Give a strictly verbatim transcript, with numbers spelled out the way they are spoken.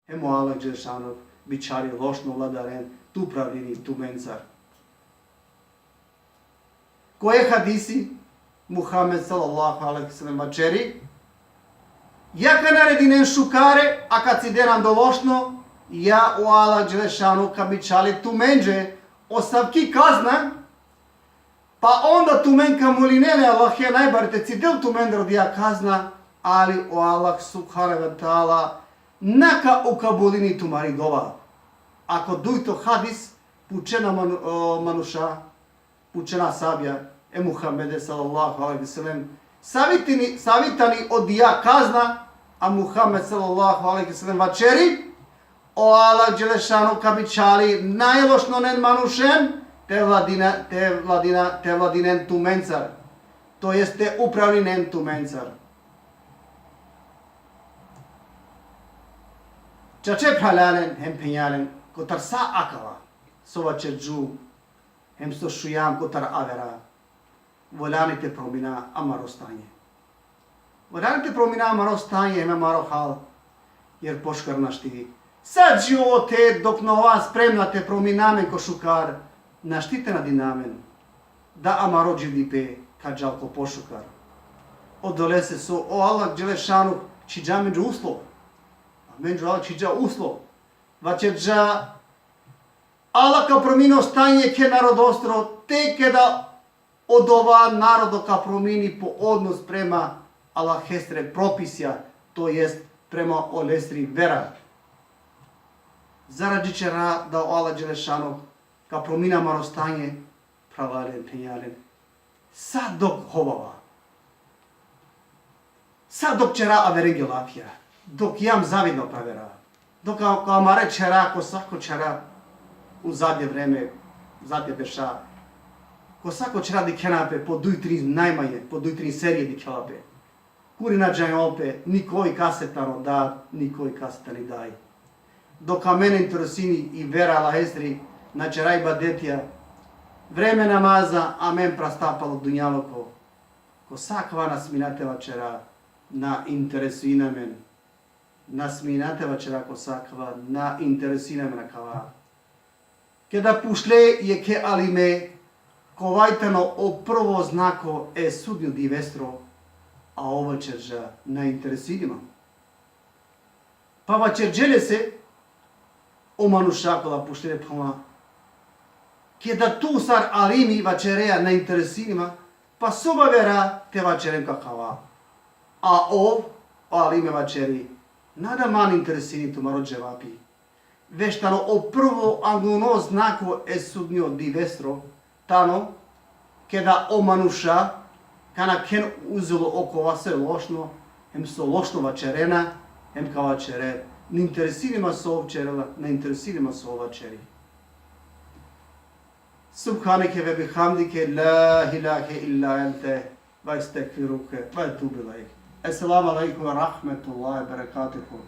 hem o Allah Đelešanu bičhali lošno vladaren te upravini tumencar. Ko e hadisi, Muhammed sallallahu alejhi ve sellem vaćeri: Ja ka naredinen šukare, a ka cidena ando lošno, ja o Allah Đelešanu ka bičhali tumenđe osavki kazna, pa onda tumen ka molinen e Allahe najbari te cidel tumendar odija kazna, ali o Allah subhanehu ve teala na ka ukabulini tumari dova. A ko dujto hadis, pučena manu-, o, manuša, pučena ashabija e Muhammede sallallahu alejhi ve sellem, savi tani, savi tani odija kazna, a Muhammed sallallahu alejhi ve sellem vaćeri: O Allah Đelešanu ka bičhali najlošnonen manušen te vladina, te vladina, te vladinen tumencar, to jest te upravinen tumencar. Čače phralalen hem phenjalen, kotar sa akava so vaćerđum hem so šunđam kotar avera, valjani te promina amaro stanje. Valjani te promina amaro stanje hem amaro hal, jer pošukar našti. Sa živote dok na ova spremna te promina amen ko šukar, našti te nadina amen da amaro dživdipe ka džal ko pošukar. Odolese so o Allah Đelešanu čhiđa amenđe uslov. Amenđe o Allah čhiđa uslov. Vaćerđa: Allah ka promini o stanje jekhe narodostro tek keda odova narodo ka promini po odnos prema Allahestre propisija, to jest prema olesri vera. Zaradi čera da o Allah Đelešanu ka promini amaro stanje, phralalen, phenjalen. Sa dok hovava, sa dok ćera averenge lafija, dok jam zavidno pe avera, dok a-, ko amare ćhera, ko sako ćhera, u zadnje vreme, zadnje beša, ko sako ćhera dikhena pe po duj trin, najmanje po duj trin serije dikhela pe. Kuri na džanjol pe, nikoj kase tano dad, nikoj kase tani daj. Dok amen interesini i vera Allahestri, na ćera ibadetija, vreme namaza, amen prasta palo dunjaluko. Ko sa akava na smina te vaćera na interesini amen. Na smina te vaćera ko sa akava na interesini amen akava. Keda pučle jekhe alime, kova i tano o prvo znako e sudnjo divestro, a ov vaćerđa: Na interesini ma. Pa vaćerđe lese o manuša kola pučle, phenđa: Keda tu sar alimi vaćerea na interesini ma, pa so avera te vaćeren ko akava? A ov, o alime vaćeri: Na da man interesini tumaro dževapi. Već tano o prvo angluno znako e sudnjo divestro, tano keda o manuša ka nakhen uzelo okova so e lošno, hem so lošno vaćerena, hem ka vaćere: Na interesini ma so ov ćerela, na interesini ma so ov vaćeri. Subhaneke ve bihamdike, la ilahe illa ente, ve estagfiruke, ve etubu ilejk. Esselamu alejkum ve rahmetullahi ve berekatuhu.